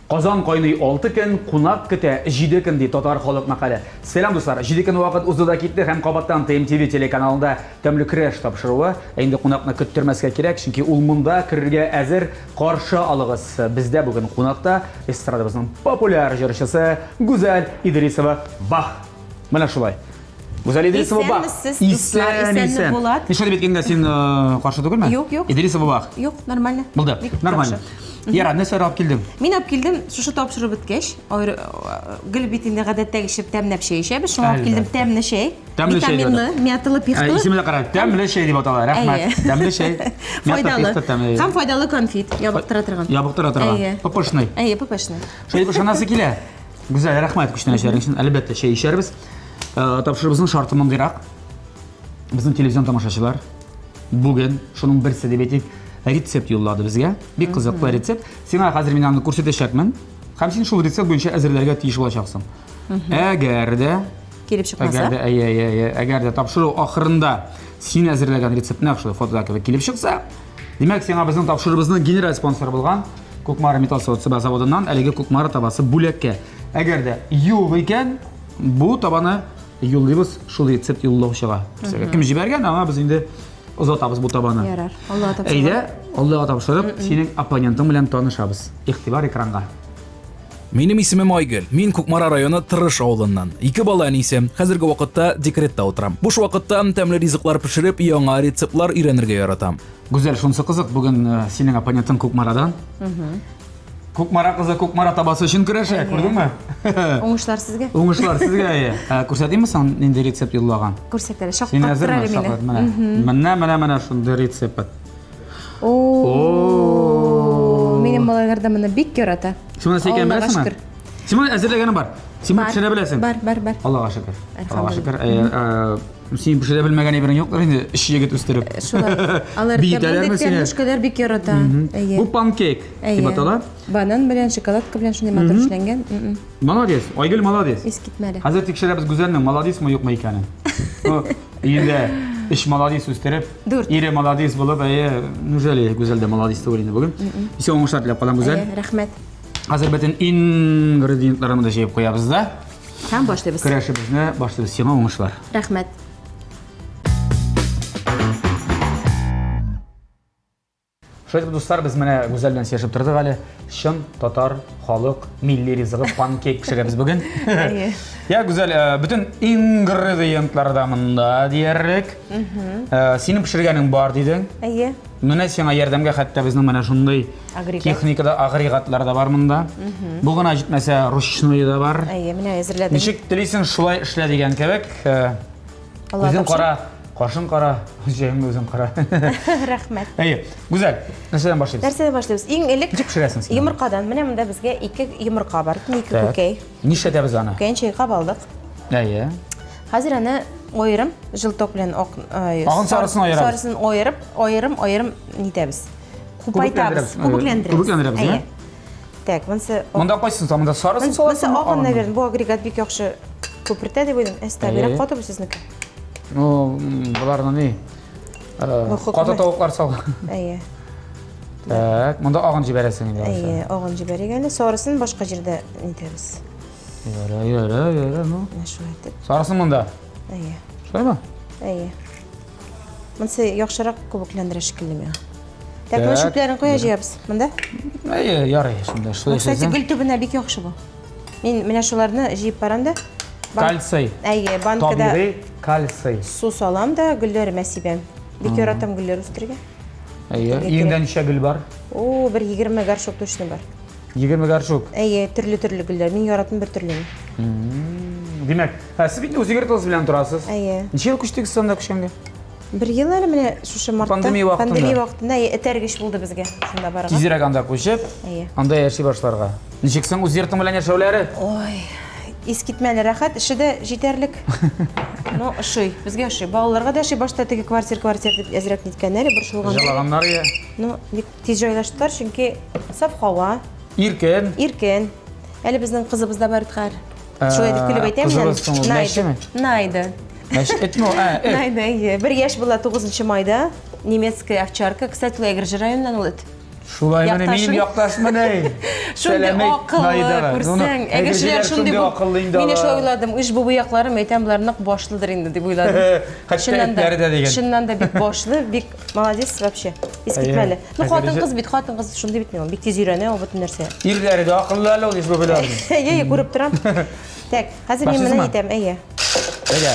Казан кайный 6 көн, кунак көтә 7 көн ди татар халык мәкале. Сәлам дуслар, 7 көн вакыт узды да китте һәм кабаттан ТМТВ телеканалында Тәмле көрәш тапшыруы. Ә инде кунакны көттермәскә кирәк, чөнки ул монда керергә әзер. Каршы алыгыз. Бездә бүген кунакта эстрадабызның популяр җырчысы Гүзәл Идрисова Бах. Менә шулай. Гүзәл Идрисова Бах. Исәнмесез, дуслар, исәнме, Булат. Нишләп бит инде син э, каршы түгелме? Юк, юк. Идрисова Бах. Юк, нормально. Булды. Бик Нормально. яхшы. Яра, нәрсә алып килдең? Мин алып килдем, шушы тапшыру беткәч, айры- э, гел бит инде гадәттәгечә тәмләп чәй эчәбез, шуңа алып килдем Әлбәттә. тәмле чәй. Тәмле чәй дип Витаминлы, атала. мяталы Ә, пихталы. Исеме дә кара, тәмле чәй дип атала. Рәхмәт. Әйе. Тәмле чәй. Мята Файдалы. пихта тәмле. Һәм файдалы конфет, ябыктыра торган. Ябыктыра торган. Әйе. Пышный. Әйе, пышный. Шулай дип ышанасы килә. Гүзәл, рәхмәт күчтәнәчләрең өчен. Әлбәттә, чәй эчәрбез. Э, Тапшыруыбызның шарты мондыйрак. Безнең телевизион тамашачылар бүген шуның берсе дип әйтик, рецепт юллады безгә. Бик кызыклы рецепт. Сиңа хәзер мин аны күрсәтәчәкмен. Һәм син шул рецепт буенча әзерләргә тиеш булачаксың. Әгәр дә Килеп чыкмаса. Әгәр дә, әйе, әйе, әйе, әгәр дә тапшыру ахырында син әзерләгән рецепт нәкъ шулай фотода кебек килеп чыкса, димәк, сиңа безнең тапшыруыбызның генераль спонсоры булган Кукмара металл савыт-саба заводыннан әлеге Кукмара табасы бүләккә. Әгәр дә юк икән, бу табаны юллыйбыз шул рецепт юллаучыга. Кем җибәргән, аңа без инде озатабыз бу табаны. Ярар. Аллаһ тапшырып. Әйдә, Аллаһка тапшырып, синең оппонентың белән танышабыз. Игътибар экранга. Минем исемем Айгөл. Мин Кукмара районы Тырыш авылыннан. Ике бала әнисе. Хәзерге вакытта декретта утырам. Буш вакытта тәмле ризыклар пешереп, яңа рецептлар өйрәнергә яратам. Гүзәл, шунысы кызык, бүген э, синең оппонентың Кукмарадан. Кукмара кызы Кукмара табасы өчен көрәшә, күрдеңме? Уңышлар сезгә. Уңышлар сезгә, әйе. Ә, Күрсәтимме соң нинди рецепт юллаган? Күрсәт әле, Син шаккаттыр әзерме? әле мине. Шаккат, менә. Менә, менә, менә шундый рецепт. О, минем малайлар да моны бик ярата. Син моны сәйкән Аллага беләсеңме? шөкер. Син моны әзерләгәнең бар. Син моны Бар. пешерә беләсең. Бар, бар, бар. Аллага шөкер. Аллага Әлхәмдүлилләһ. шөкер. Әйе, ә, син пешерә белмәгән әйберең юктыр инде, өч егет үстереп. Шулай. Алар Биетәләрме сине? тәмлүшкәләр бик ярата. Әйе. Бу панкейк дип Әйе. атала. Банан белән, шоколадка белән шундый матур эшләнгән. М-м. Молодец, Айгөл молодец. Искитмәле. Хәзер тикшерәбез Гүзәлнең молодецмы юкмы икәнен. Ну, өендә өч молодец үстереп, Дүрт. ире молодец булып, әйе, неужели Гүзәл дә молодец түгел инде бүген? Сиңа уңышлар теләп калам, Гүзәл. Әйе, рәхмәт. Хәзер бөтен ингредиентларны да җыеп куябыз да. Һәм башлыйбыз. Көрәшебезне башлыйбыз. Сиңа уңышлар. Рәхмәт. Шулай итеп, дуслар, без менә Гүзәл белән сөйләшеп тордык әле. Чын татар халык милли ризыгы панкейк пешерәбез бүген. Әйе. Я, Гүзәл, э, бөтен ингредиентлар да монда диярлек. Э, Синең пешергәнең бар дидең. Әйе. Менә сиңа ярдәмгә хәтта безнең менә шундый Агрегат. техникада агрегатлар да бар монда. Бу гына җитмәсә, ручной да бар. Әйе, менә әзерләдем. Ничек телисең, шулай эшлә дигән кебек. Э, Алла Үзең тапшырып. кара, кашың кара, җәеңне үзең кара. Рәхмәт. Әйе, Гүзәл, нәрсәдән башлыйбыз? Нәрсәдән башлыйбыз? Иң элек Ничек пешерәсең син? Йомыркадан. Менә монда безгә ике йомырка бар. Ике Так. күкәй. Нишләтәбез аны? Күкәйен чайкап алдык. Әйе. Хәзер аны аерым желток белән ак ай, Агын сарысын аерабыз. Сарысын аерып, аерым аерым нитәбез. Купайтабыз, Күбекләндерәбез. күбекләндерәбез. Күбекләндерәбез, Әйе. ә? Так, монысы Монда кайсысын сал? Монда сарысын Монысы саласың? агын, наверное, бу агрегат бик яхшы күпертә дип уйлыйм. Әстә, Әйе. бирәк каты бу сезнеке. Ну, боларны ни? Э, Бу хөкүмәт. Каты тавыклар сал. Әйе. Так, монда агын җибәрәсең инде. Әйе, агын җибәрик әле. Сарысын башка җирдә нитәбез. Ярә, ярә, ярә, ну. Менә шулай итеп. Сарысын монда. Әйе. Шулаймы? Әйе. Монысы яхшырак күбекләндерә шикелле миңа. Так, моны Так. чүпләрен кая җыябыз? Монда? Әйе, ярый, шунда шулай Бу, кстати, эшләсәң. гөл төбенә бик яхшы бу. Мин менә шуларны җыеп барам да. Кальций. Әйе, банкада Табигый кальций. су салам да гөлләремә сибәм. Бик яратам гөлләр үстерергә. Әйе, өеңдә ничә гөл бар? О, бер 20 горшок точно бар. 20 горшок. Әйе, төрле-төрле гөлләр. Мин яратам бер төрлене. Димәк, ә сез бит үз йортыгыз белән торасыз. Әйе. Ничә ел күчтегез сез анда күчкәнгә? Бер ел әле менә шушы мартта. Пандемия вакытында. Пандемия вакытында әйе, этәргеч булды безгә шунда барырга. Тизрәк анда күчеп, Әйе. анда яши башларга. Ничек соң үз йортың белән яшәүләре? Ой, искитмәле рәхәт, эше дә җитәрлек. Ну, ошый, безгә ошый. Балаларга да ошый, башта теге квартир-квартир дип әзрәк ниткәннәр, борчылганнар. Җылаганнар я. Ну, бик тиз җайлаштылар, чөнки саф һава, Иркен. иркен. Әле безнең кызыбыз да бар бит хәзер. Шулай дип көлеп әйтәм. Кызыбыз соң ул, Найда. мәчеме? Найда. Мәч этме ул? Ә, эт. Найда, әйе. Бер яшь була 9 майда. Немецкая овчарка. Кстати, ул Әгерҗе районыннан ул эт. Шулай менә минем якташ менә. Шундый акыллы күрсәң, әгерҗеләр шундый акыллы инде. Мин шулай уйладым, эш бу якларым, әйтәм, болар нык башлыдыр инде дип уйладым. Чыннан да, дә чыннан да бик башлы, бик молодец вообще. Искитмәле. Ну хатын-кыз бит, хатын-кыз шундый бит мин, бик тиз өйрәнә ул бөтен нәрсә. Ирләре дә акыллы әле ул ишбүбиләрнең. Әйе, күреп торам. Так, хәзер мин моны әйтәм, әйе. Әйдә.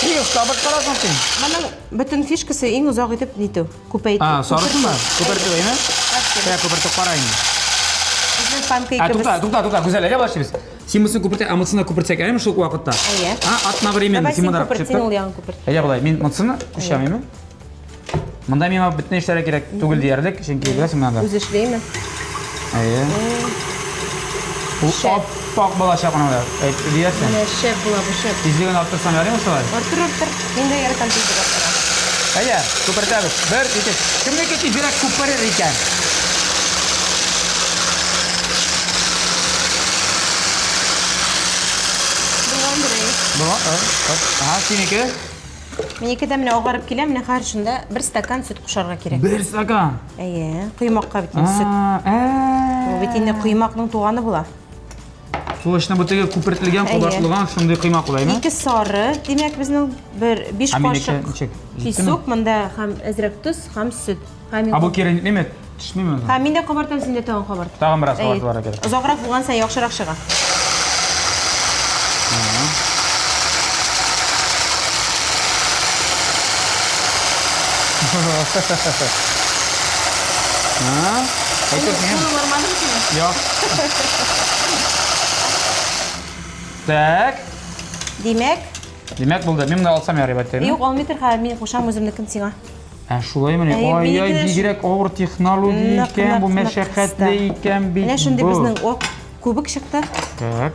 Бик оста башкарасың син. Моның бөтен фишкасы иң озак итеп нитү, күпәйтү. А, сарысынмы? Күпертү, әйме? Ә, күпертеп кара инде. Безнең панкейкыбыз. Ә, тукта, тукта, тукта, Гүзәл, әйдә башлыйбыз. Син монысын күпертә, ә монысын да күпертсәк, әйеме шул ук вакытта? Әйе. А, одновременно. Давай син күперт, син ул ягын күперт. Әйдә болай, мин монысын күчәм, әйеме? Монда миңа бөтен эшләргә кирәк түгел диярлек, чөнки беләсең монда. Үзе эшләйме? Әйе. Бу аппак булачак моны. Әйт, диярсең. Менә шәп була бу, шәп. Тизлеген арттырсам ярыймы шулай? Арттыр, арттыр. Мин дә яратам тизлек арттырган. Әйдә, күпертәбез. Бер, ике. Кемнеке тизрәк күперер икән? Булгандыр, әйе. Булган, ага, синеке? Минеке дә менә агарып килә, менә хәзер шунда бер стакан сөт кушарга кирәк. Бер стакан? Әйе, коймакка бит инде сөт. Бу бит инде коймакның туганы була. Точно, бу теге күпертелгән, кабартылган шундый коймак була, әйме? Ике сары, димәк, безнең бер биш кашык песок, монда һәм әзрәк тоз, һәм сөт. Ә бу кире нитмиме? Төшмиме? Һәм мин дә кабартам, син дә тагын кабарт. Тагын бераз кабартыларга кирәк. Озаграк булган саен яхшырак чыга. Әйтерсең. Юк. Так. Димәк. Димәк булды. Мин моны алсам ярый бит, Юк, алмый тор, хәзер мин кушам үземнекен сиңа. Ә шулаймыни? Ай-яй, бигрәк авыр технология икән бу, мәшәкатьле икән бит. Менә шундый безнең ак күбек чыкты. Так.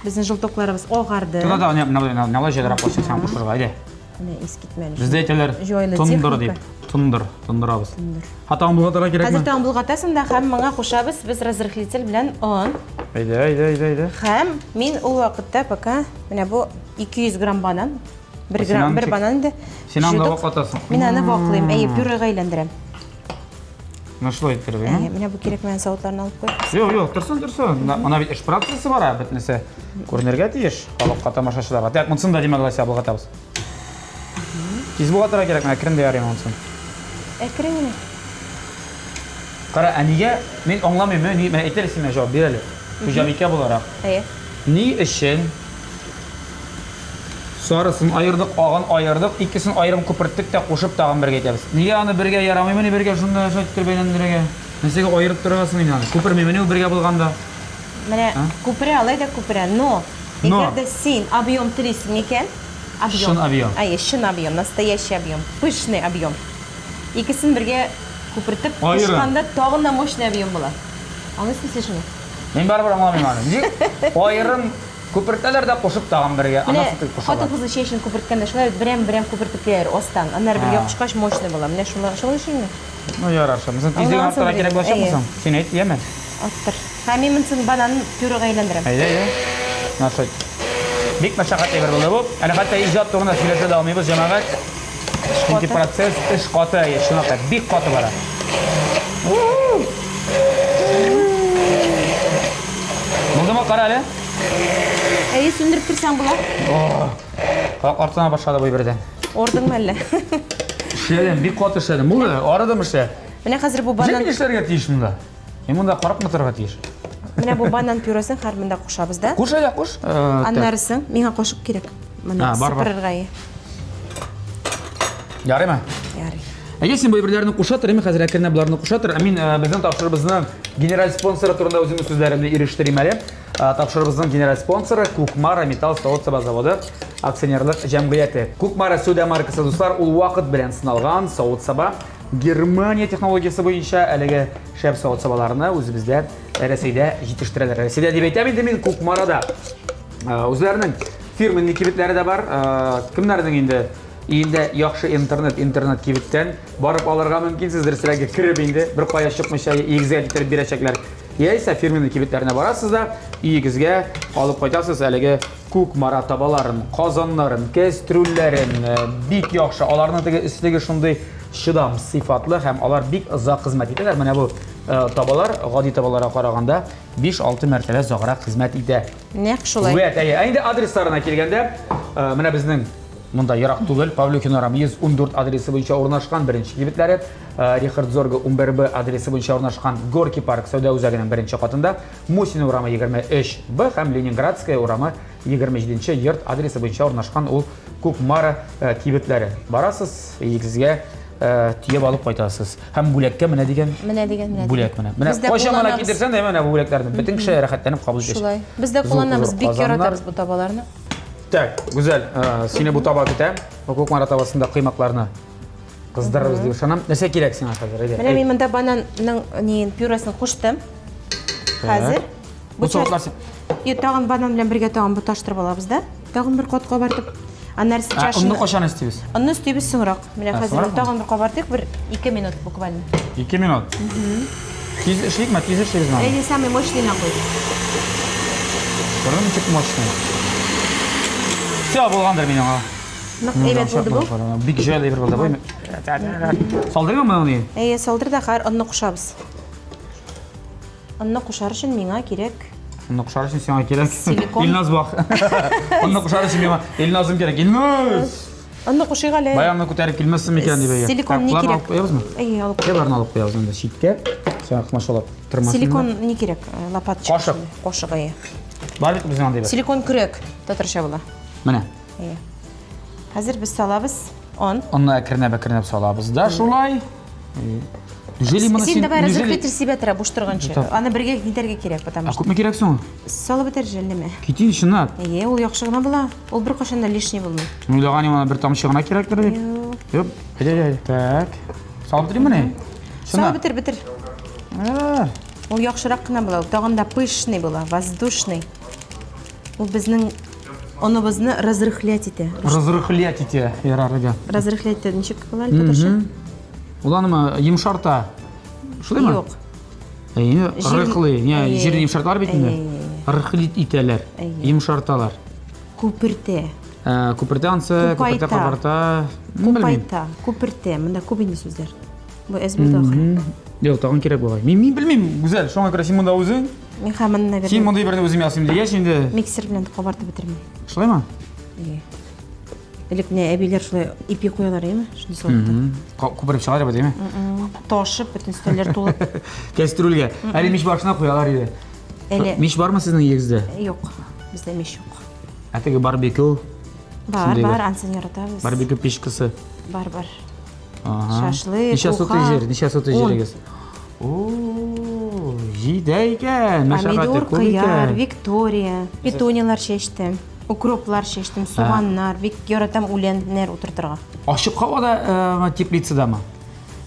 Безнең желтокларыбыз агарды. Туда да, менә менә җайлырак булсын сиңа кушырга, әйдә. Менә искитмәле. Бездә әйтәләр, тондыр дип. Тондыр, тондырабыз. Ха, тагын болгатырга кирәкме? Хәзер тагын болгатасың да һәм моңа кушабыз без разрыхлитель белән он. Әйдә, әйдә, әйдә, әйдә. Һәм мин ул вакытта пока менә бу 200 грамм банан Бер грамм, бер банан инде. Син аны ваклатасың. Мин аны ваклыйм, әйе, пюрега әйләндерәм. Менә шулай иттереп, әйе? Менә бу кирәкмәгән савытларны алып куй. Юк, юк, торсын, торсын. Моны бит эш процессы бара, бөтенесе күренергә тиеш халыкка, тамашачыларга. Так, монысын да димәк алайса болгатабыз. Тиз болгатырга кирәк, әкрен дә ярый монысын. Әкрен генә. Кара, ә нигә мин аңламыйм, ни, менә әйт әле син миңа җавап бир әле. Хуҗабикә буларак. Әйе. Ни өчен Сарысын аердык, агын аердык, икесен аерым күперттек тә кушып тагын бергә итәбез. Нигә аны бергә ярамыймыни бергә шунда шулай иттереп әйләндерергә? Нәрсәгә аерып торырга соң инде аны? Күпермимени ул бергә булганда? Менә күперә, алай да күперә, но әгәр дә син объем телисең икән, объем. Чын объем. Әйе, чын объем, настоящий объем, пышный объем. Икесен бергә күпертеп кушканда тагын да мощный объем була. Аңлыйсыңмы син шуны? Мин барыбер аңламыйм аны. Ничек аерым Күпертәләр дә кушып тагын бергә, Менә аннан соң кушалар. хатын-кызның чәчен күперткәндә шулай бит берәм-берәм күпертеп киләләр астан. Аннары бергә кушкач мощный була. Менә шулай шулай эшлиме? Ну ярар, шул. Монысын тизлеген арттырырга кирәк булачакмы соң? Син әйт, яме. Арттыр. Һәм мин монысын бананын пюрега әйләндерәм. Әйдә, әйдә. Менә шулай. Бик мәшәкатьле әйбер булды бу. Әле хәтта иҗат турында сөйләшә дә алмыйбыз, җәмәгать. Чөнки процесс эш каты, әйе, чынлап та, бик каты бара. Булдымы, кара әле. Әйе, сүндереп торсаң була. Колак артына башлады бу бердән. Ордыңмы әллә? Эшләдем, бик каты эшләдем. Булды, арыдым эшлә. Менә хәзер бу банан... Ничек эшләргә тиеш монда? Мин монда карап кына торырга тиеш. Менә бу банан пюресын хәзер монда кушабыз да. Куш әле, куш. Аннарысын миңа кашык кирәк. Моны сыпырырга. Ярыймы? Ярый. Әйе, син бу әйберләрне куша тор, мин хәзер әкренләп боларны куша тор. Ә мин безнең тапшырыбызның генераль спонсоры турында үземнең сүзләремне ирештерим әле. Тапшырыбызның генераль спонсоры Кукмара металл савыт-саба заводы акционерлык җәмгыяте. Кукмара сәүдә маркасы, дуслар, ул вакыт белән сыналган савыт-саба. Германия технологиясе буенча әлеге шәп савыт-сабаларны үзебездә Рәсәйдә җитештерәләр. Рәсәйдә дип әйтәм инде мин Кукмарада. Үзләренең фирменный кибетләре дә бар. Кемнәрнең инде Өендә яхшы интернет, интернет кибеттән барып алырга мөмкинсез, дөресрәге кереп инде, бер кая чыкмыйча өегезгә китереп бирәчәкләр. Яисә фирменный кибетләренә барасыз да, өегезгә алып кайтасыз әлеге чыдам, сыйфатлы һәм алар бик озак хезмәт итәләр. Менә бу табалар гади табаларга караганда 5-6 мәртәбә озаграк хезмәт итә. Нәкъ шулай. Вәт, әйе. Ә инде адресларына килгәндә, менә безнең монда ерак түгел, Павлюхин урамы 114 адресы буенча урнашкан беренче кибетләре, Рихард Зорга 11Б адресы буенча урнашкан Горки парк сәүдә үзәгенең беренче катында, Мусин урамы 23 Б һәм Ленинградская урамы 27 йорт адресы буенча урнашкан ул Кукмара кибетләре. Барасыз, өегезгә төяп алып кайтасыз. Һәм бүләккә менә дигән Менә дигән, менә бүләк менә. Менә кайчан гына китерсәң дә менә бу бүләкләрне бөтен кеше рәхәтләнеп кабул итәчәк. Шулай. Без дә кулланабыз, бик яратабыз бу табаларны. Так, Гүзәл, сине бу таба көтә. Бу Кукмара табасында коймакларны кыздырырбыз дип ышанам. Нәрсә кирәк сиңа хәзер? Әйдә. Менә мин монда бананның неен пюресын куштым. Хәзер Бу савытлар син. И тагын банан белән бергә тагын буташтырып алабыз да. Тагын бер кат кабартып. Аннары сейчас. Онны кайчан өстибез? Онны өстибез соңрак. Менә хәзер тагын бер кабартыйк, бер 2 минут буквально. 2 минут. Тиз эшликме? Тиз эшлибез моны. Әйе, самый мощный на куй. Күрдеңме, ничек мощный. Все, булгандыр минем аңа. Нык әйбәт булды бу. Бик җайлы әйбер булды бу. Салдырыймы моны? Әйе, салдыр да хәзер онны кушабыз. Онны кушар өчен миңа кирәк. Онны кушар өчен сиңа кирәк. Силикон. Илназ бак. Онны кушар өчен миңа Илназым кирәк. Илназ! Онны кушыйк әле. Баягы күтәреп килмәссең микән дип әйе. Силикон ни кирәк? Алып куябызмы? Әйе, алып куябыз. Боларны алып куябыз инде читкә. Сиңа комачаулап тормасын. Силикон ни кирәк? Э, лопаточка. Кашык. Кашык, әйе. Бар бит безнең андый бер. Силикон көрәк татарча була. Менә. Әйе. Хәзер без салабыз он. Онны әкренләп-әкренләп салабыз да шулай. Неужели моны син давай разрыхлитель себе тора буш торганчы. Аны бергә нитәргә кирәк, потому что. А күпме кирәк соң? Салып бетер жәлләмә. Китин чынлап. Әйе, ул яхшы гына була. Ул беркайчан да лишний булмый. Уйлаган идем, аны бер тамчы гына кирәктер дип. Юк. Әйдә, әйдә. Так. Салып бетеримме ни? Салып бетер, бетер. Ул яхшырак кына була, ул тагын да пышный була, воздушный. Ул безнең оныбызны разрыхлять итә. Разрыхлять итә, ярар, әйдә. Разрыхлять итә ничек була әле татарча? Ул анымы йомшарта. Шулаймы? Юк. Әйе, рыхлый. Не, җирне йомшарталар бит инде. Рыхлить итәләр. Йомшарталар. Күпертә. Э, күпертә ансы, күпертә кабарта. Купайта, күпертә. Монда күп инде сүзләр. Бу әз булды ахры. Юк, тагын кирәк бугай. Мин мин белмим, Гүзәл, шуңа күрә син монда үзең. Мин һаман, наверное. Син мондый берне үзем ясыйм дигәч инде. Миксер белән кабартып бетермим. Шулаймы? Әйе. Элек менә әбиләр шулай ипи куялар, әйеме? Шундый савытта. Күпереп чыга дип әйеме? Ташып, бөтен өстәлләр тулып. Кәстрүлгә. Әле мич башына куялар иде. Әле. Мич бармы сезнең өегездә? Юк, бездә мич юк. Ә теге барбекю? Бар, бар, ансын яратабыз. Барбекю печкасы. Бар, бар. Шашлык, Ничә сотый җир, ничә сотый җирегез? О, җитә икән, мәшәкате Помидор, күп кыяр, икән. виктория, петуниялар чәчтем, укроплар чәчтем, суганнар, бик яратам үләннәр утыртырга. Ачык һавада, э, теплицадамы?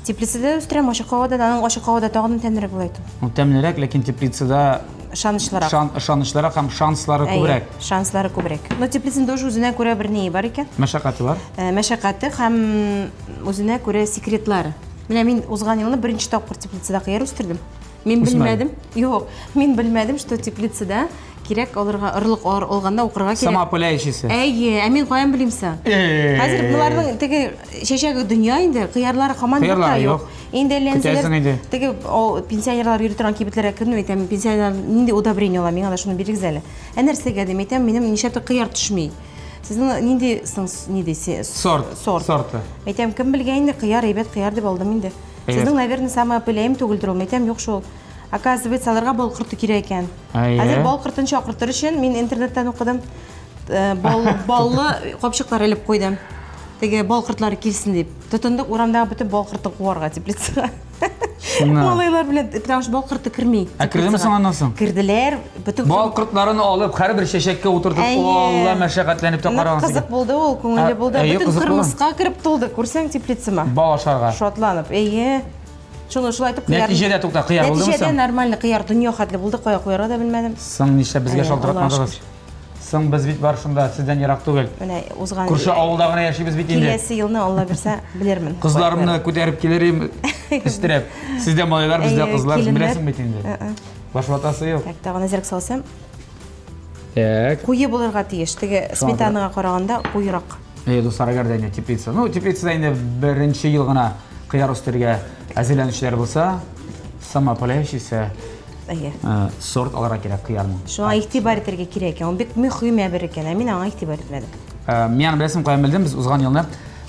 Теплицада үстерәм, ачык һавада да, аның ачык һавада тагын да тәмлерәк була итү. Ул тәмлерәк, ләкин теплицада Ышанычлырак. Шан, ышанычлырак һәм шанслары күбрәк. Шанслары күбрәк. Но теплицаның тоже үзенә күрә бер ние бар икән. Мәшәкате бар. Э, мәшәкате һәм үзенә күрә секретлары. Менә мин узган елны беренче тапкыр теплицада кыяр үстердем. Мин белмәдем. Юк, мин белмәдем, что теплицада кирәк алырга орлык алганда укырга кирәк. Самоопыляющийся. Әйе, ә мин каян белим соң? Хәзер боларның теге чәчәге дөнья инде, кыярлары һаман юк та юк. Инде әллә теге пенсионерлар йөри торган кибетләргә кердем, әйтәм, пенсионерлар нинди удобрение ала, миңа да шуны бирегез әле. Ә нәрсәгә дим, әйтәм, минем нишләптер кыяр төшми. Сезнең нинди соң, ни ди, сорт, сорт. Сорты. Әйтәм, кем белгән инде, кыяр әйбәт кыяр дип алдым инде. Сезнең, наверное, самоопыляем түгелдер ул. Әйтәм, юк шул. Оказывается, аларга бал корты кирәк икән. Хәзер бал кортын чакыртыр өчен мин интернеттан укыдым. Э, бал, баллы капчыклар элеп куйдым. Теге бал кортлары килсен дип. Тотындык урамдагы бөтен бал кортын куарга теплицага. Малайлар белән, потому что бал корты керми. Ә кердеме соң аннан соң? Керделәр. Бөтен бал кортларын алып, һәрбер чәчәккә утыртып, Алла мәшәкатьләнеп тә караган. Кызык булды ул, күңелле булды. Бөтен кырмыска кереп тулды, күрсәң теплицама. Бал ашарга. Шатланып. Әйе. Шуны шулай итеп кыяр. Нәтиҗәдә тукта, кыяр булдымы соң? Нәтиҗәдә нормально кыяр дөнья хәтле булды, кая куярга да белмәдем. Соң нишләп безгә шалтыратмадыгыз? Соң без бит бар шунда, сездән ерак түгел. Менә узган Күрше авылда гына яшибез бит инде. Киләсе елны Алла бирсә, белермен. Кызларымны күтәреп килер идем, өстерәп. Сездә малайлар, бездә кызлар, беләсең бит инде. Баш ватасы юк. Так, тагын әзрәк салсам. Так. Куе булырга тиеш. Теге сметанага караганда куерак. Әйе, дуслар, әгәр дә инде теплица. Ну, теплицада инде беренче ел гына. кыяр үстерергә әзерләнүчеләр булса, самоопыляющийся Әйе. Сорт алырга кирәк кыярның. Шуңа игътибар итәргә кирәк икән. Ул бик мөһим әйбер икән. Ә мин аңа игътибар итмәдем. Мин аны беләсең каян белдем? Без узган елны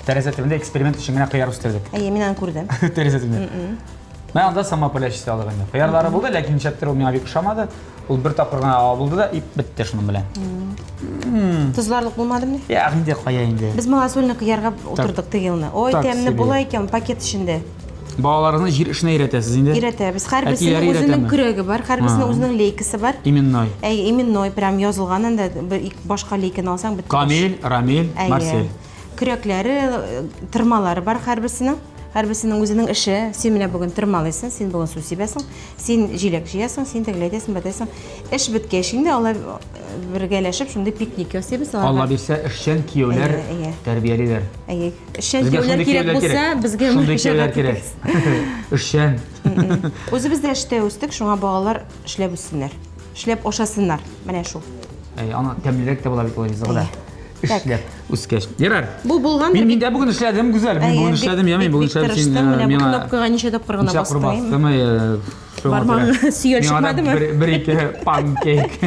тәрәзә төбендә эксперимент өчен генә кыяр үстердек. Әйе, мин аны күрдем. Тәрәзә төбендә. Менә анда самоопыляющийся алдык инде. Кыярлары булды, ләкин нишләптер ул миңа бик ошамады. Ул бер тапкыр гына булды да, и бетте шуның белән. Тозларлык булмадымыни? Я, инде кая инде. Без малосольный кыярга утырдык теге елны. Ой, тәмле була икән пакет эчендә. Балаларыгызны җир эшенә өйрәтәсез инде. Өйрәтәбез. Һәрберсенең үзенең көрәге бар, һәрберсенең үзенең лейкасы бар. Именной. Әй, именной, прям язылган анда бер башка лейканы алсаң бетте. Камил, Рамил, Марсель. Көрәкләре, тырмалары бар һәрберсенең. Һәрберсенең үзенең эше. Син менә бүген тырмалыйсың, син бүген су сибәсең, син җиләк җыясың, син тегеләйтәсең, бәтәсең. Эш беткәч инде алар бергәләшеп шундый пикник ясыйбыз аларга. Алла бирсә, эшчән кияүләр тәрбиялиләр. Әйе. Эшчән кияүләр кирәк булса, безгә шундый кияүләр кирәк. Эшчән. Үзебез дә эштә үстек, шуңа балалар эшләп үссеннәр. Эшләп ашасыннар. Менә шул. Әй, аны тәмлерәк тә була бит ул ризыгы да. Эшләп үскәч. Ярар. Бу булган. Мин мин дә бүген эшләдем, Гүзәл. Мин бүген эшләдем, я мин бүген эшләдем. Син менә бу кнопкага ничә тапкыр гына бастың? Бастым, Бармагың сөял чыкмадымы? Бер ике панкейк.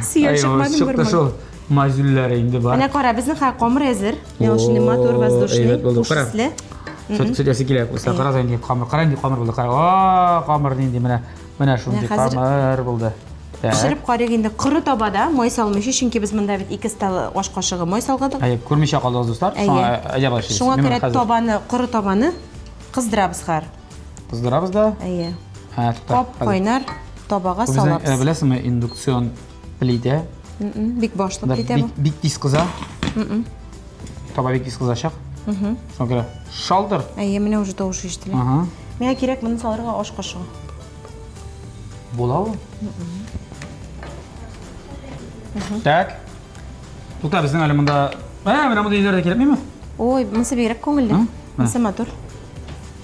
Сөял чыкмадымы? Чыкты шул. Мазюлләре инде бар. Менә кара, безнең хәзер камыр әзер. Менә ул шундый матур, воздушный, хуш исле. Сөт килә. Кара инде камыр, кара инде камыр булды. Кара, о, камыр нинди менә. Менә шундый камыр булды. Пешереп карыйк инде. Коры табада май салмыйча, чөнки без монда бит 2 стол аш кашыгы май салгандык. Әйе, күрмичә калдыгыз, дуслар. Шуңа әйдә башлыйбыз. Шуңа күрә табаны, коры табаны кыздырабыз хәзер. Кыздырабыз да. Әйе. Кап кайнар табага салабыз. Безнең, беләсеңме, индукцион плитә. Бик башлы плитә бу. Бик тиз кыза. Таба бик тиз кызачак. Шуңа күрә шалтыр. Әйе, менә уже тавышы ишетелә. Миңа кирәк моны салырга аш кашыгы. Була ул? Так. Тукта, безнең әле монда... Ә, менә монда өйләр дә кирәкмиме? Ой, монысы бигрәк күңелле. Монысы матур.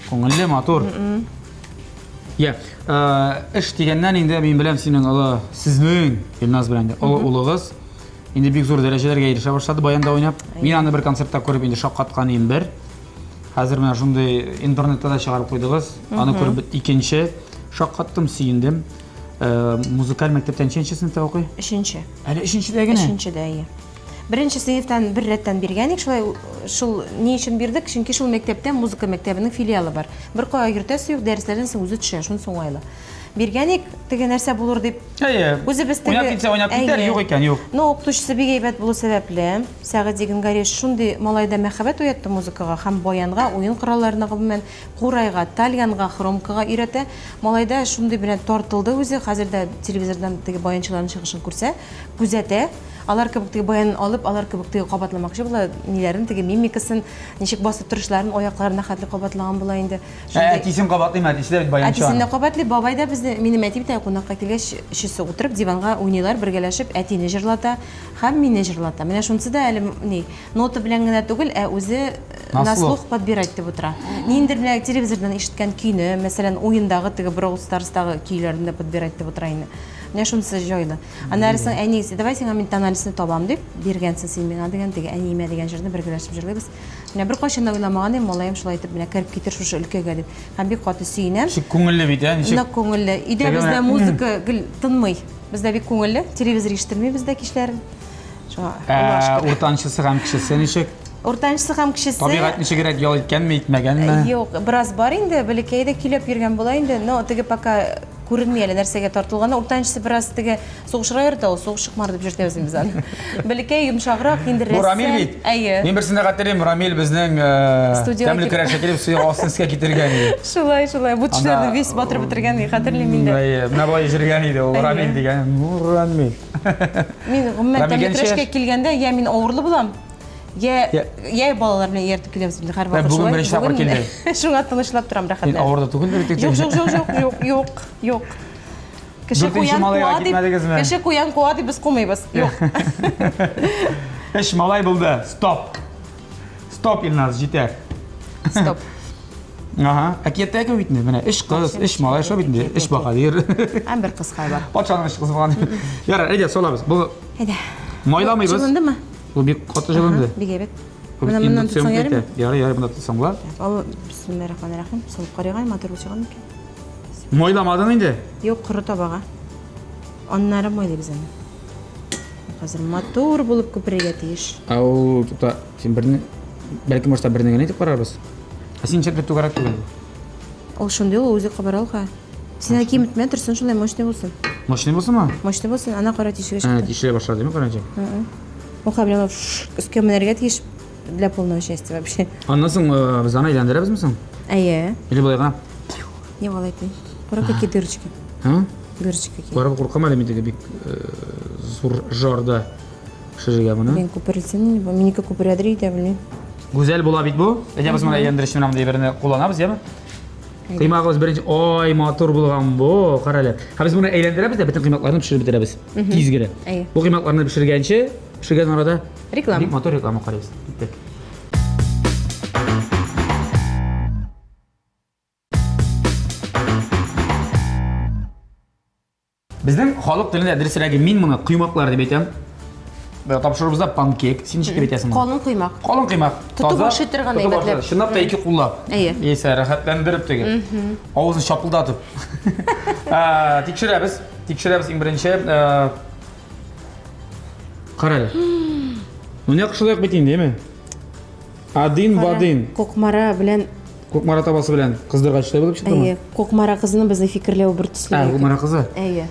Күңелле, матур. Я, эш дигәннән инде мин беләм синең олы, сезнең Илназ белән инде олы улыгыз инде бик зур дәрәҗәләргә ирешә башлады баянда уйнап. Мин аны бер концертта күреп инде шаккаткан идем бер. Хәзер менә шундый интернетта да чыгарып куйдыгыз. Аны күреп икенче шаккаттым, сөендем. Э, музыкаль мәктәптә ничәнче сыйныфта укый? Өченче. Әле өченчедә генә? Өченчедә, әйе. Беренче сыйныфтан бер рәттән биргән идек, шулай шул ни өчен бирдек? Чөнки шул мәктәптә музыка мәктәбенең филиалы бар. Бер кая йөртәсе юк, дәресләрдән соң үзе төшә, шунысы уңайлы. Биргән идек, теге нәрсә булыр дип. Әйе. Үзебез теге Уйнап китсә, уйнап китәр, юк икән, юк. Ну, укытучысы бик әйбәт булу сәбәпле, Сәгыйть Зигангариевич шундый малайда мәхәббәт уятты музыкага һәм баянга, уен коралларына гомумән, курайга, тальянга, хромкага өйрәтә. Малайда шундый белән тартылды үзе, хәзер дә телевизордан теге баянчыларның чыгышын күрсә, күзәтә. Алар кебек теге баянын алып, алар кебек теге кабатламакчы була, ниләрен, теге мимикасын, ничек басып торышларын, аякларына хәтле кабатлаган була инде. Ә, әтисен кабатлыймы? Әтисе дә бит баянчы. Әтисен дә кабатлый, бабай да безне, минем әти бит кунакка килгәч, өчесе утырып диванга уйныйлар, бергәләшеп, әтине җырлата һәм мине җырлата. Менә шунысы да әле ни, нота белән генә түгел, ә үзе на слух подбирать дип утыра. Ниндидер менә телевизордан ишеткән көйне, мәсәлән, уендагы теге Brawl Старстагы көйләрне дә подбирать дип утыра инде. Менә шунысы җайлы. Аннары соң әнисе, давай сиңа мин тональностьны табам дип, биргәнсең син миңа дигән, теге әниемә дигән җырны бергәләшеп җырлыйбыз. Менә беркайчан да уйламаган идем, малаем шулай итеп менә кереп китер шушы өлкәгә дип. Һәм бик каты сөенәм. Ничек күңелле бит, ә? Ничек? Нык күңелле. Өйдә бездә музыка гел тынмый. Бездә бик күңелле. Телевизор ишетелми бездә кичләрен. Шуңа Аллага шөкер. Уртанчысы һәм кечесе ничек? Уртанчысы һәм кечесе. Табигать ничегрәк ял иткәнме, итмәгәнме? Юк, бераз бар инде, бәләкәй дә көйләп йөргән була инде, но теге пока күренми әле нәрсәгә тартылганы. Уртанчысы бераз теге сугышырга йөртә ул, сугыш чыкмар дип йөртәбез инде без аны. Бәләкәй йомшаграк, инде рәссам. Бу Рамил бит. Әйе. Мин берсендә хәтерлим, Рамил безнең э, тәмле көрәшкә килеп суя астын өскә китергән иде. Шулай, шулай. Бу төшләрне весь батырып бетергән иде, хәтерлим инде. Әйе, менә болай йөргән иде ул Рамил дигән. Ну, Рамил. Мин гомумән тәмле көрәшкә килгәндә, я мин авырлы булам, Я, я балалар белән ияртеп киләбез инде һәрвакыт шулай. Бүген беренче тапкыр килде. Шуңа тынычлап торам рәхәтләнеп. Син авырда түгел бит. Юк, юк, юк, юк, юк, юк, юк. Кеше куян куа дип, кеше куян куа дип без кумыйбыз. Юк. Эш малай булды. Стоп. Стоп, Илназ, җитәр. Стоп. Ага, әкияттәге бит инде. Менә өч кыз, өч малай шул бит инде, өч баһадир. Һәм бер кыз бар. Патшаның өч кызы булган. Ярар, әйдә, салабыз. Бу Әйдә. Майламыйбыз. Җылындымы? Бу бик каты җылынды. Бик әйбәт. Менә моннан тотсаң ярыймы? Ярый, ярый, монда тотсаң була. Ал, бисмиллахир-рахманир-рахим. Салып карыйк әле, матур булып чыгар микән? Майламадың инде? Юк, коры табага. Аннары майлыйбыз аны. Хәзер матур булып күперергә тиеш. Ә ул тукта, син берне бәлки может берне генә итеп карарбыз. Ә син ничек түгәрәк түгел? Ул шундый ул үзе кабара ул ха. Син әле киметмә торсын, шулай мощный булсын. Мощный булсынмы? Мощный булсын, ана кара тишегә чыкты. Тишелә башлады, димме, кара ничек? Ул ха белән өскә менәргә тиеш для полного счастья вообще. Аннан соң без аны әйләндерәбезме соң? Әйе. Или болай гына? Не алай итми. Кара какие дырочки. А? Дырочки какие. Барып куркам әле мин теге бик зур жарда пешерергә моны. Мин күперелсен, минеке күперәдер өйдә, белмим. Гүзәл була бит бу. Әйдә без моны әйләндереш менә мондый берне кулланабыз, яме? Кыймагыбыз беренче, ой, матур булган бу, кара әле. Һәм без моны әйләндерәбез дә бөтен кыймакларны пешереп бетерәбез. Тиз генә. Бу кыймакларны пешергәнче, пешергән арада реклама. Бик матур реклама карыйбыз. Киттек. Безнең халык телендә дөресрәге мин моны коймаклар дип әйтәм. Тапшыруыбызда панкейк. Син ничек дип әйтәсең? Калын коймак. Калын коймак. Тотып ашый торган әйбәтләп. Чынлап та ике куллап. Әйе. Яисә рәхәтләндереп теге. Авызын чапылдатып. Тикшерәбез. Тикшерәбез иң беренче. Кара әле. Ну нәкъ шулай бит инде, әйме? Один в один. Кукмара белән Кукмара табасы белән кыздыргач шулай булып чыктымы? Әйе, Кукмара кызының безнең фикерләү бер төсле. Ә, Кукмара кызы. Әйе.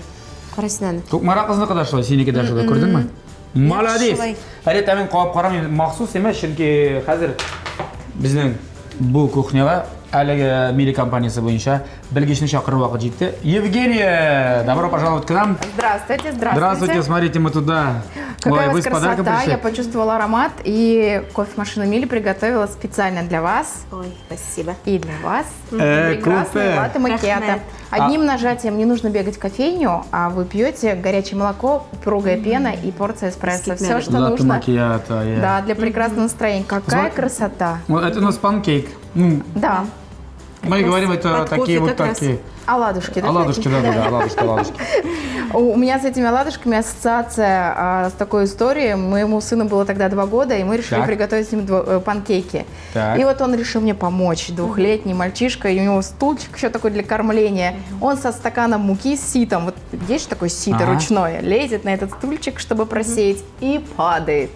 Кара син аны. Кукмара кызыныкы да шулай, синеке дә шулай, күрдеңме? Молодец. Әле тәмен кабып карамыйм, махсус имеш, чөнки хәзер безнең бу кухняга әлеге Мили компаниясе буенча белгечне чакыру вакыт җитте. Евгения, добро пожаловать к нам. Здравствуйте, здравствуйте. Здравствуйте, смотрите, мы туда. Какая Ой, у вы вас с подарком красота, пришли. я почувствовала аромат, и кофемашину Мили приготовила специально для вас. Ой, спасибо. И для вас. Прекрасный кофе. латте макиато. Рахмет. Одним нажатием не нужно бегать в кофейню, а вы пьете горячее молоко, упругая пена и порция эспрессо. Все, что Латте нужно. макиато, я. Да, для прекрасного настроения. Какая Смотри. красота. Вот это у нас панкейк. Ну, Да. мы говорим, это под такие кофе вот как раз. такие. Оладушки, да? Оладушки, да, да, да, оладушки, оладушки. У меня с этими оладушками ассоциация с такой историей. Моему сыну было тогда 2 года, и мы решили Так. приготовить с ним панкейки. Так. И вот он решил мне помочь. Двухлетний мальчишка, и у него стульчик еще такой для кормления. Он со стаканом муки с ситом, вот есть же такое сито Ага. ручное, лезет на этот стульчик, чтобы просеять, и падает.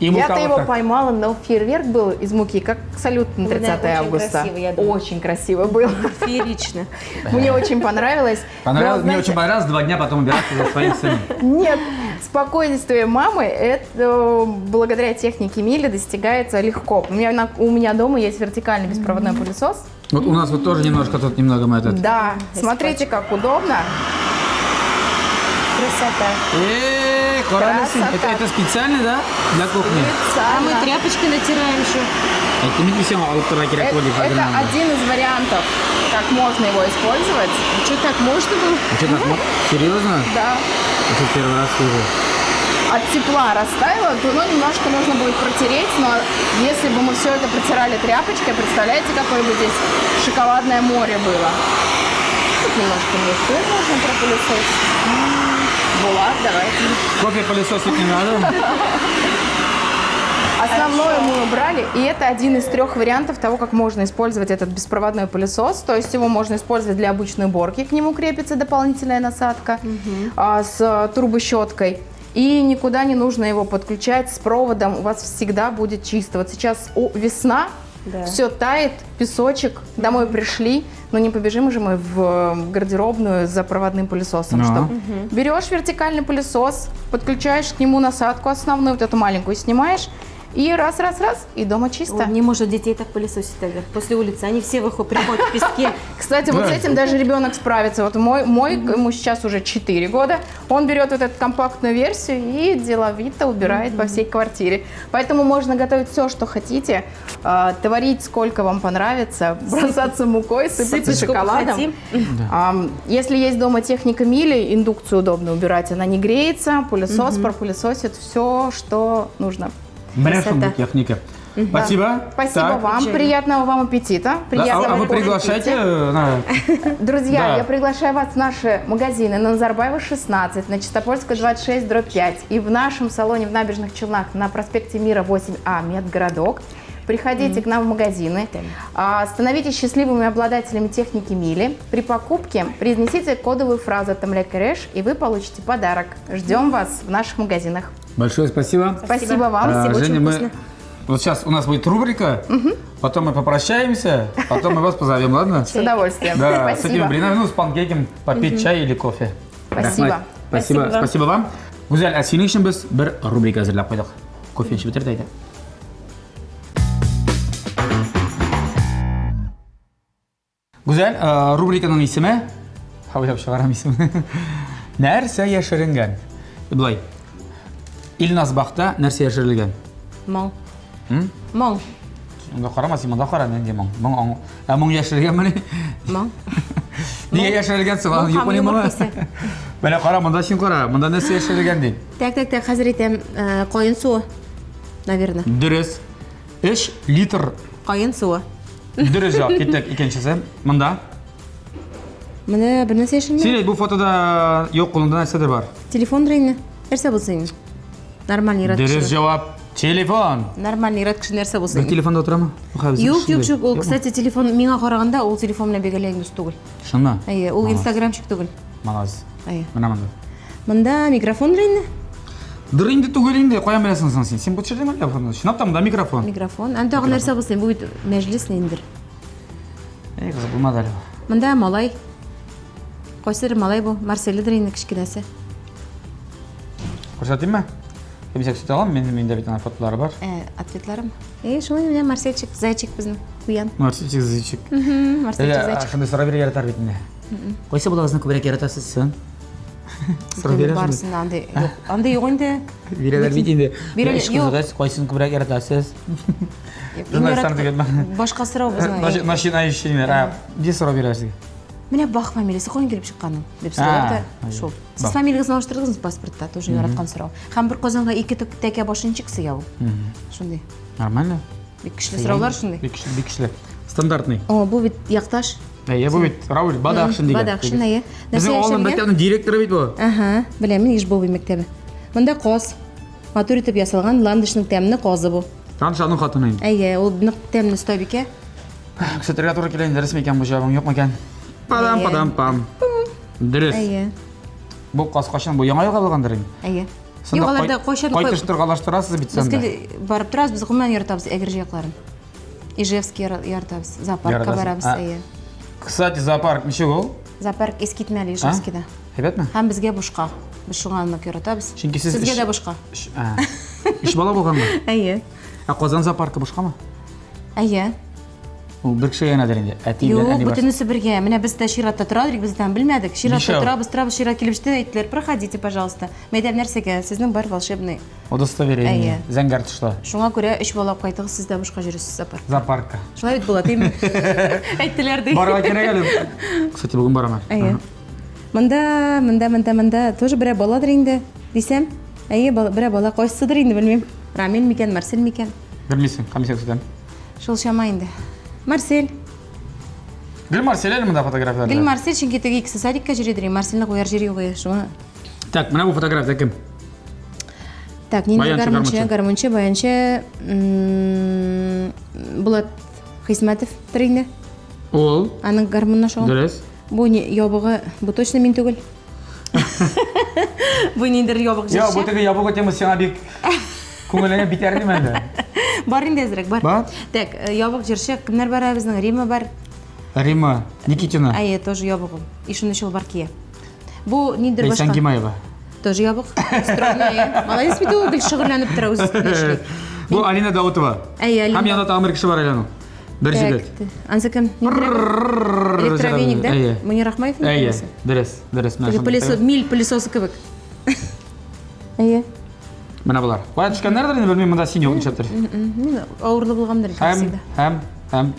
И мука Я-то вот его так. поймала, но фейерверк был из муки, как салют на Ну, 30 да, очень августа. красиво, я думаю. Очень красиво было. Феерично. Мне очень понравилось. Понравилось, Но, мне знаете, очень понравилось 2 дня потом убираться за своим сыном. Нет, спокойствие мамы, это благодаря технике Мили достигается легко. У меня дома есть вертикальный беспроводной пылесос. Вот у нас вот тоже немножко тут немного мы этот. Да, смотрите, как удобно. Красота. Красота. Это специально, да, для кухни? А мы тряпочкой натираем еще. Это не всем, а вот Это один из вариантов, как можно его использовать. А что, так можно было? А что, так можно? Серьезно? Да. Это первый раз слышу. От тепла растаяло, то немножко нужно будет протереть, но если бы мы все это протирали тряпочкой, представляете, какое бы здесь шоколадное море было. Тут немножко муку можно пропылесосить. Булат, давайте. Кофе пылесосить не надо. Основное мы убрали, и это один из 3 вариантов того, как можно использовать этот беспроводной пылесос. То есть его можно использовать для обычной уборки, к нему крепится дополнительная насадка с турбощеткой. И никуда не нужно его подключать с проводом, у вас всегда будет чисто. Вот сейчас весна, да. Все тает, песочек, домой пришли, но не побежим же мы в гардеробную за проводным пылесосом. Что? Берешь вертикальный пылесос, подключаешь к нему насадку основную, вот эту маленькую снимаешь, и раз-раз-раз, и дома чисто. Ой, не может детей так пылесосить тогда. После улицы они все выходят, приходят в песке. Кстати, вот с этим даже ребенок справится. Вот мой, ему сейчас уже 4 года, он берет вот эту компактную версию и деловито убирает по всей квартире. Поэтому можно готовить все, что хотите, творить сколько вам понравится, бросаться мукой, сыпаться шоколадом. Если есть дома техника Мили, индукцию удобно убирать, она не греется, пылесос пропылесосит все, что нужно. Менә шундый техника. Спасибо. Спасибо Так. вам, приятного вам аппетита. Да, Приятного а вы кофе приглашайте пить. Друзья, Да. я приглашаю вас в наши магазины на Назарбаева 16, на Чистопольскую 26, дробь 5 и в нашем салоне в Набережных Челнах на проспекте Мира 8А Медгородок. Приходите к нам в магазины, становитесь счастливыми обладателями техники Мили. При покупке произнесите кодовую фразу «Тамля Кереш», и вы получите подарок. Ждем вас в наших магазинах. Большое спасибо. Спасибо, вам. Спасибо, очень Женя, мы... вкусно. Вот сейчас у нас будет рубрика, потом мы попрощаемся, потом мы вас позовем, ладно? С удовольствием. Да, с этими Спасибо. блинами, ну, с панкейком попить чай или кофе. Спасибо. Рәхмәт. Спасибо, Спасибо вам. спасибо вам. Гүзәл, ә синең өчен без бер рубрика әзерләп куйдык. Кофе эчеп бетер дә әйдә. Гүзәл, рубриканың исеме, уйлап чыгарам исемен. Нәрсә яшеренгән? Болай. Илназ Бахта нәрсә яшерелгән? Моң. Моң. Монда карама, син монда кара, нинди моң? Моң, аң- ә моң яшерелгәнмени? Моң. Нигә яшерелгән соң? Моң Юк, һәм мени юмор моңы? хисе. Менә кара, монда син кара, монда нәрсә яшерелгән ди. Так, так, так, хәзер әйтәм, каен суы. Наверное. Дөрес. 3 литр. Каен суы. Дөрес җавап, киттек икенчесе. Монда. Менә бер нәрсә яшерелгән. Син әйт, бу фотода юк, кулыңда нәрсәдер бар. Телефон инде. Нәрсә булсын инде? Нормальный ир-ат Дөрес кеше. җавап. Телефон. Нормальный ир-ат кеше нәрсә булсын Бер инде? телефонда утырамы? Юк, юк, юк. Ул, кстати, телефон миңа караганда ул телефон белән бик әле дус түгел. Чынмы? Әйе, ул Молодец. инстаграмчик түгел. Молодец. Әйе. Менә монда. Монда микрофон инде. Дыр инде түгел инде, каян беләсең соң син? Син бу төшердең әллә фотоны? Чынлап та монда микрофон. Микрофон. Аны тагын нәрсә булсын? Бу бит мәҗлес ниндер. Эй, кызык булмады әле. Монда малай. Кайсыдыр малай бу? Марселедер инде кечкенәсе. Күрсәтимме? Кемсә күрсәтә алам, мин миндә бит аның фотолары бар. Ответларым. Э, шулай менә Марсельчик, зайчик безнең, куян. Марсельчик, зайчик. Марсельчик, зайчик. Шундый сорау бирергә яратар бит инде. Кайсы балагызны күбрәк яратасыз соң? Сорау бирәсезме? Барысына андый юк. Андый юк инде. Бирәләр бит инде. Бирәләр, Өч юк. кызыгыз, кайсын күбрәк яратасыз? Журналистлар түгел. Башка сорау безнең. Начинающийлар. А, Ни сорау бирәсез? Менә Бах фамилиясе каян килеп чыккан ул? Дип сорыйлар да шул. Сез фамилиягезне алыштырдыгызмы паспортта? Тоже яраткан сорау. Һәм бер Казанга ике тәкә башы ничек сыя ул? Шундый. Нормально. Бик көчле сораулар шундый. Бик көчле, бик көчле. Стандартный. О, бу бит якташ. Әйе, бу бит Рауль Бадахшин дигән. Бадахшин, әйе. Безнең авылның мәктәбенең директоры бит бу. Ага, беләм мин Ижбовый мәктәбе. Монда каз. Матур итеп ясалган ландышның тәмле казы бу. Таныш аның хатыны инде. Әйе, ул нык тәмле остабикә. Күрсәтергә туры килә инде, дөрес микән бу җавабың, юк микән? Падам, падам, пам. Дөрес. Әйе. Бу каз кайчан бу яңа елга булгандыр инде. Әйе. Юк, аларда кайчан кайтыштырга алыштырасыз бит Без санда. гел барып торабыз, без гомумән яратабыз Әгерҗе якларын. Ижевский яратабыз, зоопаркка Яратасың. барабыз, А. әйе. Кстати, зоопарк ничек ул? Зоопарк искитмәле Ижевскийда. Әйбәтме? Һәм безгә бушка. Без шуңа нык яратабыз. Чөнки сез Сезгә дә бушка. Өч бала булганмы? Әйе. Ә Казан зоопаркы бушкамы? Әйе. Ул бер кеше генәдер инде. Әти белән Юк, әни бар. бөтенесе бергә. Менә без дә чиратта тора идек, без дә белмәдек. Чиратта Ничәү? торабыз, торабыз, чират килеп җитте, әйттеләр, проходите, пожалуйста. Мәйдәм нәрсәгә? Сезнең бар волшебный. Удостоверение. Әйе. Зәңгәр тышлы. Шуңа күрә өч бала алып кайтыгыз, сез дә бушка йөрисез зоопаркка. Зоопаркка. Шулай бит була, димме? Әйттеләр ди. Барырга кирәк әле. Кстати, бүген барам әле. Әйе. Монда, монда, монда, монда тоже берәр баладыр инде, дисәм. Әйе, берәр бала кайсыдыр инде, белмим. Рамил микән, Марсель микән? Белмисең, комиссия күрсәтәм. Шул чама инде. Марсель. Гел Марсель әле монда фотографияләрдә. Гел Марсель, чөнки теге икесе садикка йөридер, Марсельне куяр җир юк, шуңа. Так, менә бу фотография кем? Так, нинди Баянчы, гармунчы, гармунчы. гармунчы, баянчы, Булат Хисмәтов инде. Ул. Аның гармунына шул. Дөрес. Бу не ябыгы, бу точно мин түгел. Бу ниндер ябык Я, бу җырчы. теге ябыгы тема сиңа бик күңелеңә битәр дим әле. Бар инде әзрәк, бар. Бар? Так, ябык җырчы кемнәр бар ә безнең? Рима бар. Рима Никитина. Әйе, тоже ябык ул. И шуны чалбар кия. Бу ниндер Ләйсән башка. Гимаева. Тоже ябык. Стройная. Молодец бит ул, гел шөгыльләнеп тора үз өстендә эшли. Бу Алина Даутова. Әйе, Алина. Һәм янында тагын бер кеше бар әле аның. Бер Так, җегет. Ансы кем? Электровеник, да? Әйе. Мөнир Рахмаев Әйе, дөрес, дөрес. Менә Теге шундый. пылесос, миль пылесосы кебек. Әйе. Менә болар. Кая төшкәннәрдер инде, белмим, монда син юк нишләптер. Мин авырлы булгандыр, как Һәм, всегда. һәм, һәм.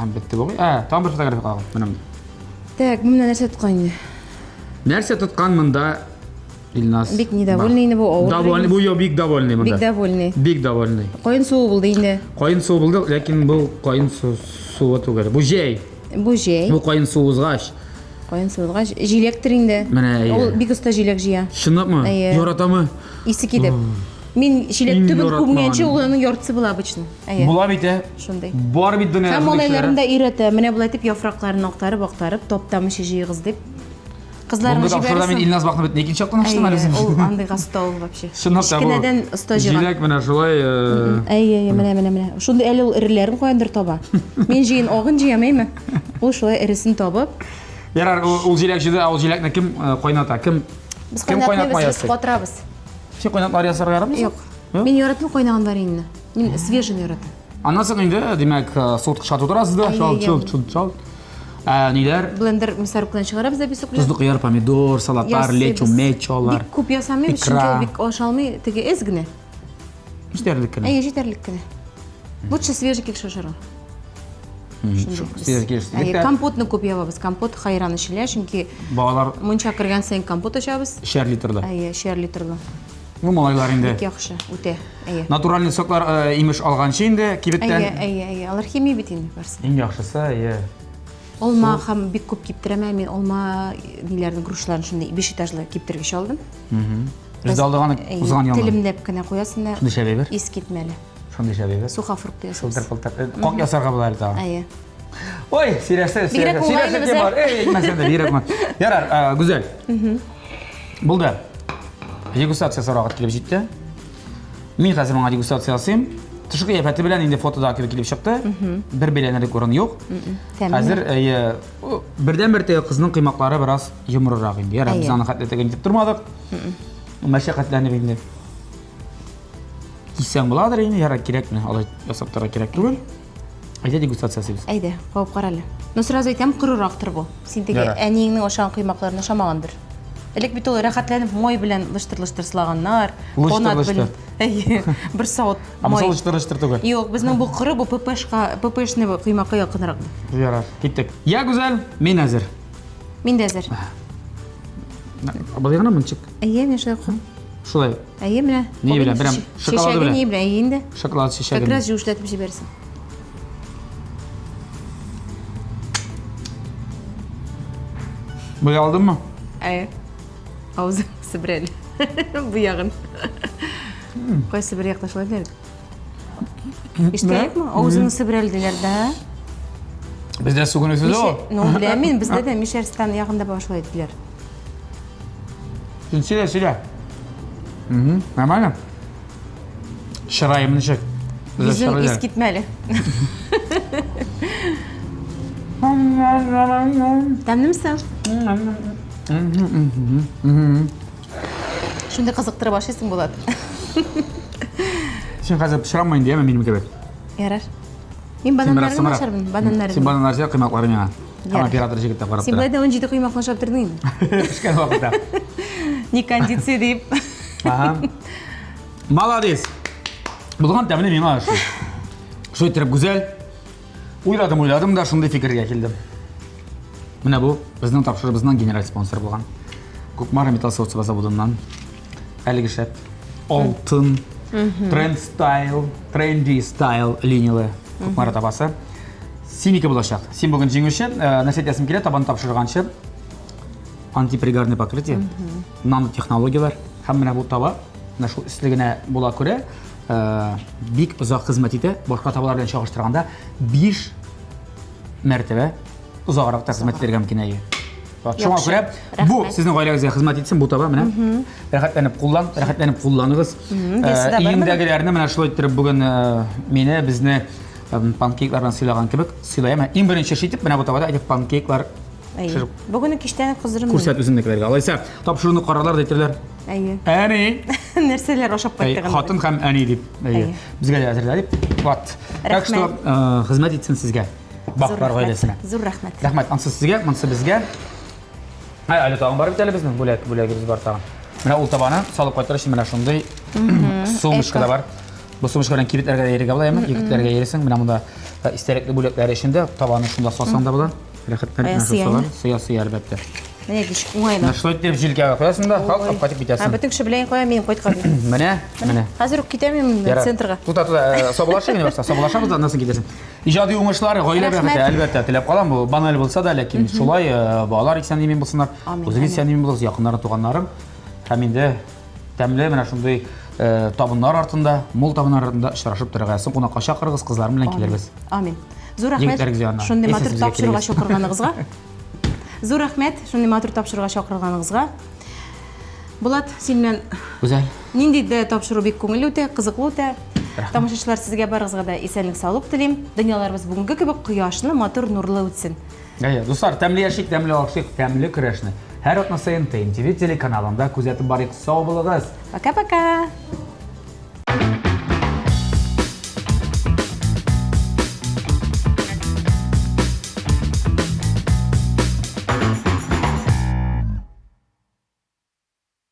Һәм бетте бугай. Ә, тагын бер фотография калган. Менә монда. Так, бу менә нәрсә тоткан инде? Нәрсә тоткан монда? Илназ. Бик недовольный инде бу авыр. Довольный, бу бик довольный монда. Бик довольный. Бик довольный. Каен суы булды инде. Каен суы булды, ләкин бу каен суы түгел. Бу җәй. Бу җәй. Бу каен суы узгач. Каен суы узгач, җиләктер инде. Менә, Ул бик оста җиләк җыя. Чынлапмы? Яратамы? Исе китеп. Мин чиләк төбен күмгәнче ул аның яртысы була обычно. Әйе. Була бит, ә? Шундый. Бар бит дөньяда. Һәм малайларын да өйрәтә. Менә болай итеп яфракларын актарып, актарып, таптамыйча җыегыз дип. Кызларны җибәрәсең. Мин Илназ Бакны бит икенче яктан ачтым әле үзем. Ул андыйга оста ул вообще. Чынлап та бу. Кечкенәдән оста җыйган. Җиләк менә шулай. Әйе, әйе, менә, менә, менә. Шундый әле ул эреләрен каяндыр таба. Мин җыен агын җыям, әйме? Ул шулай эресен табып. Ярар, ул җиләк җыйды, ә ул җиләкне кем кайната? Кем Без кайнатмыйбыз, без катырабыз. Син кайнатмалар ясарга яратмыйсың? Юк. Мин яратмыйм кайнаган вареньены. Мин свежийны яратам. Аннан соң инде, димәк, суыткычка тутырасыз да, чал, чал, чал, чал. Ә, ниләр? Блендер мясорубкадан чыгарабыз да песок белән. Тозлы кыяр, помидор, салатлар, лечо, мечолар. Бик күп ясамыйм, чөнки ул бик ашалмый, теге эз генә. Җитәрлек кенә. Әйе, җитәрлек кенә. Лучше свежий килеш ашарга. Свежий килеш. Әйе, компотны күп ябабыз. Компот хайран эчелә, чөнки балалар мунча кергән саен компот эчәбез. Өчәр литрлы. Әйе, өчәр литрлы. Ну, малайлар инде. Бик яхшы, үтә. Әйе. Натуральный соклар э, имеш алганчы инде кибеттән. Әйе, әйе, әйе. Алар химия бит инде барсы. Иң яхшысы, әйе. Алма һәм бик күп киптерәм. Мин алма ниләрне, грушаларын шундый биш этажлы киптергеч алдым. Без дә алдык аны узган елны. Телемләп кенә куясың да. Шундый шәп әйбер. Искитмәле. Шундый шәп әйбер. Сухофрукты ясыйбыз. Шылтыр-пылтыр. Э, Как ясарга була әле тагын. Әйе. Ой, сөйләште, Бигрәк сөйләште. уңайлы Сөйләште бар. Эй, әйтмәсәң дә, бигрәк уңайлы. Ярар, э, Гүзәл. Булды. Дегустация сорагы килеп җитте. Мин хәзер моңа дегустация ясыйм. Тышкы кыяфәте белән инде фотода кебек килеп чыкты. Бер бәйләнерлек урын юк. Хәзер әйе, бердән-бер теге кызның коймаклары бераз йомрырак инде. Ярар, без аны хәтле теге итеп тормадык. Мәшәкатьләнеп инде. Кисәң буладыр инде, ярар, кирәкме? Алай ясап торырга кирәк түгел. Әйдә дегустация ясыйбыз. Әйдә, кабып кара әле. Ну, сразу әйтәм, корырактыр бу. Син теге әниеңнең ашаган коймакларын ашамагандыр. Элек бит ул рәхәтләнеп май белән лыштыр-лыштыр сылаганнар. Лыштыр-лыштыр. Әйе, бер савыт май. Ә лыштыр-лыштыр түгел. Юк, безнең бу коры, бу ППшка, ППшный коймакка якынрак. Ярар, киттек. Я, Гүзәл, мин әзер. Мин дә әзер. Болай гына мынчык. Әйе, мин шулай Шулай. Әйе, менә. Ни белән? Прям шоколады белән. Чәчәге ни белән? Әйе инде. Шоколад чәчәге. Как раз җүшләтеп җибәрсен. Буя алдыңмы? Әйе. Авызың себер әле. Бу ягын. Кайсы бер якта шулай диләр? Ишетәлекме? Авызыңны себер әле диләр дә. Бездә сүгенү сүзе ул. Ну, беләм мин, бездә дә Мишәрстан ягында башлай диләр. Син сөйлә, сөйлә. Угу, нормально. Чыраем ничек? Йөзең искитмәле. Тәмлеме соң? Шундый кызыктырып ашыйсың, Булат. Син хәзер пычранма инде, яме минем кебек. Ярар. Мин бананнарны ашармын, бананнарны. Син бананнар җә, коймаклары миңа. Һәм оператор җегет тә карап тора. Син болай да 17 коймакны ашап тордың инде. Пешкән вакытта. Не кондиция дип. Ага. Молодец. Булган тәмле миңа ошый. Шулай иттереп гүзәл. Уйладым, уйладым да шундый фикергә килдем. Менә бу безнең тапшырыбызның генераль спонсоры булган Кукмара металл савыт-саба заводыннан әлеге шәп алтын тренд стайл, тренди стайл линияле Кукмара табасы. Синеке булачак. Син бүген җиңүче. Э, нәрсә әйтәсем килә, табаны тапшырганчы антипригарный покрытие, нанотехнологияләр һәм менә бу таба менә шул өслегенә була күрә, э, бик озак хезмәт итә. Башка табалар белән чагыштырганда 5 мәртәбә озаграк та хезмәт итәргә мөмкин әйе. Шуңа күрә бу сезнең гаиләгезгә хезмәт итсен, бу таба менә. Рәхәтләнеп куллан, рәхәтләнеп кулланыгыз. Э, өеңдәгеләрне менә шулай иттереп бүген э, мине, безне панкейклар белән сыйлаган кебек сыйлаям. Иң беренче эш итеп менә бу табада әйтеп панкейклар Әйе. Бүген үк кичтән үк кыздырым. Күрсәт үзеңнекеләргә. Алайса, тапшыруны карарлар да әйтерләр. Әйе. Әни! Нәрсәләр ашап кайттыгыз? Хатын һәм әни дип. Әйе. Безгә дә әзерлә дип. Вот. Так что, э, хезмәт итсен сезгә. Бахлар гаиләсенә. Зур рәхмәт. Рәхмәт. Ансы сезгә, монсы безгә. Ә, әле тагын бар бит әле безнең бүләк, бүләгебез бар тагын. Менә ул табаны салып кайтыр өчен менә шундый сумочка да бар. Бу сумочка белән кибетләргә дә йөрергә була, әйеме? Егетләргә йөрисең. Менә монда э, истәлекле бүләкләр өчен дә табаны шунда салсаң да була. Рәхәтләнеп менә шул салам. Сыя, сыя, әлбәттә. Менә ничек уңайлы. Менә шулай итеп җилкәгә куясың да, халк алып кайтып китәсең. Бөтен кеше белән куя, мин кайткан. Менә, менә. Хәзер үк китәм мин центрга. Тута, тута, э, саубуллашыйк инде башта. Саубуллашабыз да, аннан соң китәсең. Иҗади уңышлар, гаилә бәхете, әлбәттә, теләп калам. Бу баналь булса да, ләкин шулай э, балалар исән-имин булсыннар. Үзегез исән-имин булыгыз, якыннарым, туганнарым. Һәм инде тәмле менә шундый э, табыннар артында, мул табыннар артында очрашып торырга язсын. Кунакка чакырыгыз, кызларым белән килербез. Амин. Зур рәхмәт. Шундый матур тапшыруга чакырганыгызга. Зур рәхмәт, шундый матур тапшыруга чакырганыгызга. Булат, син белән Гүзәл. Нинди дә тапшыру бик күңелле үтә, кызыклы үтә. Тамашачылар, сезгә барыгызга да исәнлек, саулык телим. Дөньяларыбыз бүгенге кебек кояшлы, матур, нурлы үтсен. Әйе, дуслар, тәмле яшик, тәмле ашыйк, тәмле көрәшне. Һәр атна саен ТМТВ телеканалында күзәтеп барыйк. Сау булыгыз. Пока-пока.